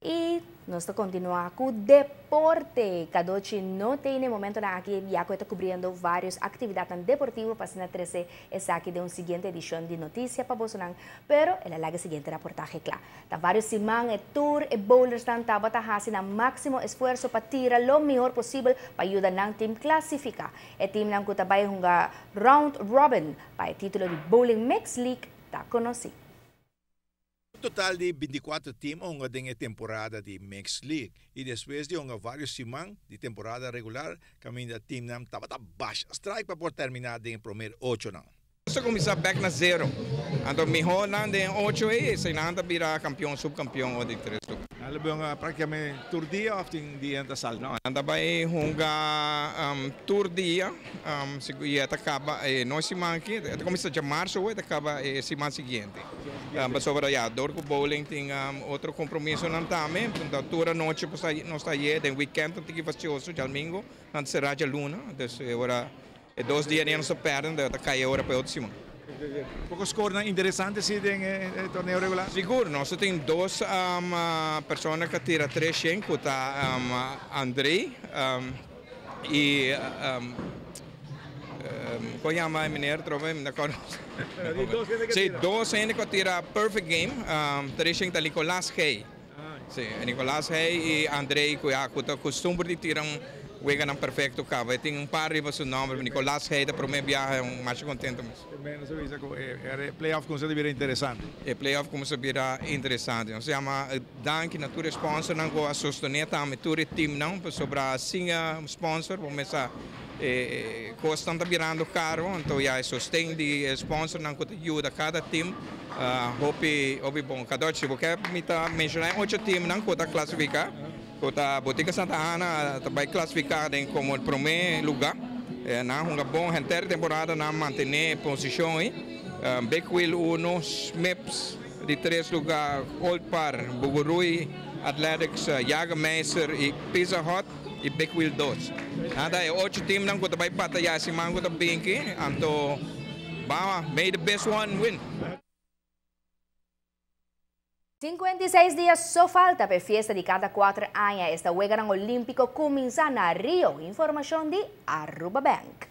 Y nos ta continua cu deporte. Cadochi no tin e momento aki, ya cu ta cubriendo varios actividad deportivo pa asina trece esaki den un siguiente edicion di Noticia pa boso, pero el a laga e siguiente reportahe cla. Ta varios siman e tur e bowlers nan tabata haciendo maximo esfuerso pa tira lo mihor posibel pa yuda nan team clasifica. E team nan cu ta bay hunga round robin pa e titulo di Bowling Mix League ta conoci. Total di 24 team a hunga den temporada di Mix League y despues di hunga varios siman di temporada regular, caminda team nan tabata basha strike pa por termina den prome 8 nan. Nos cuminsa back na zero. Anto miho nan den 8 e si nan bira campeon, subcampeon of di tres lugar. Nan ta practicamente tur dia of tin dia ta sal? No, nan ta bay hunga tur dia, y ta caba no siman aki, ta cuminsa na marzo, ta caba e siman siguiente. Sobre ya, door cu bowling tin otro compromiso nan tambe, anto tur anochi nos ta ey, den weekend tin cu fastioso, diadomingo, nan sera dialuna, dus ora 2 dia nos ta perde, ta cay ora pa otro siman. Poco score nan interesante si den torneo regular? Sigur, nos tin dos persona cu tira 300, cu ta André y con yama meneer trobe, mi Si, dos hende cu tira perfect game, 300 ta Nicolas Hey. Si, Nicolas Hey y André cu ya cu ta custumber di tira un wega nan perfecto caba. Tin un par riba su nomber, Nicolas Hey ta prome biaha, un mas contento mes. Menos avisa cu playoff cuminsa bira interesante. E playoff cuminsa bira interesante. Nos yama danki na tur sponsor nan cu a sostene tambe tur team nan, sobre sin sponsor, bo mesa cos ta birando caro, anto ya sosten di sponsor nan cu yuda cada team, hopi hopi bon. Cada si bo kier mi ta menciona ocho team nan cu ta clasifica, cu ta Botica Santa Ana tambe clasifica den como prome lugar. Nan hunga bon henter temporada, nan mantene posicion ey. Big Wheel 1, Smips di tres lugar, Old Par, Bugurui, Athletics, Jagermeister y Pizza Hut y Big Wheel 2. Nada, e ocho team nan cu ta bay bataya siman cu ta bin aki, anto bah, may the best one win. 56 dia so falta pa e fiesta di cada 4 aña. Esta Wega Olimpico cuminsa na Rio. Informacion di Aruba Bank.